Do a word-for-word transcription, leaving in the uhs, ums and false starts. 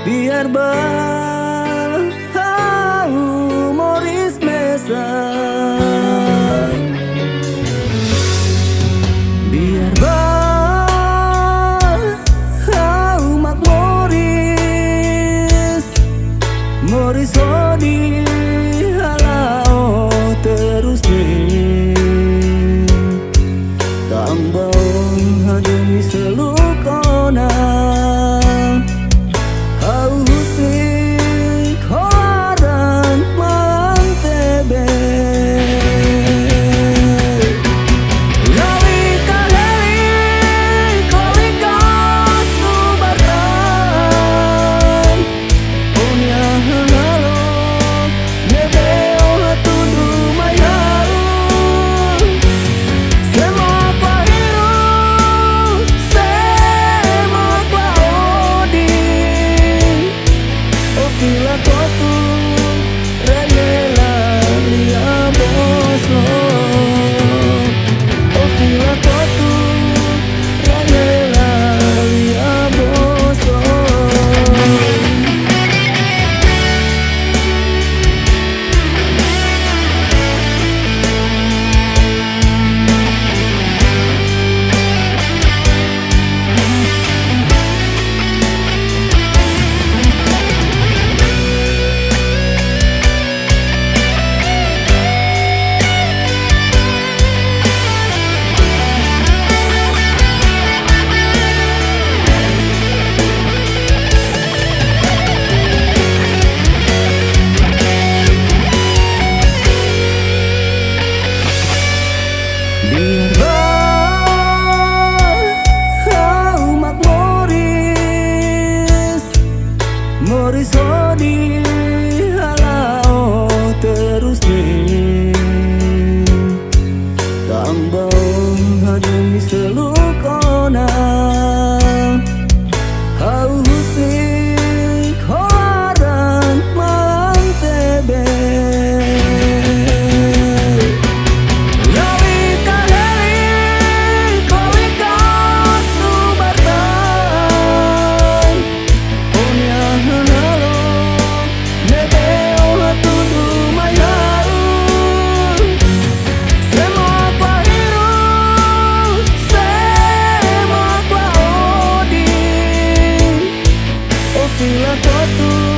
Biar ba ha'u moris mesak, biar ba ha'u mak moris, moris hodi hala'o terus de'it. Tanba ó hanoin seluk ona, ha'u husik ho laran mantebe. Lalika heli, lalika subartan. Ó-nia hahalok ne'ebé ó hatudu mai ha'u. Sé mak la hirus, sé mak la odi. Ó fila kotuk, rai hela lia bosok. Ó fila kotuk, rai hela lia bosok. Biar ba ha'u mak moris, moris hodi hala'o terus de'it. Tanba ó hanoin seluk ona, ha'u husik ho laran mantebe. Lalika heli, lalika subartan. Ó-nia hahalok ne'ebé ó hatudu mai ha'u. Sé mak la hirus, sé mak la odi. Ó fila kotuk,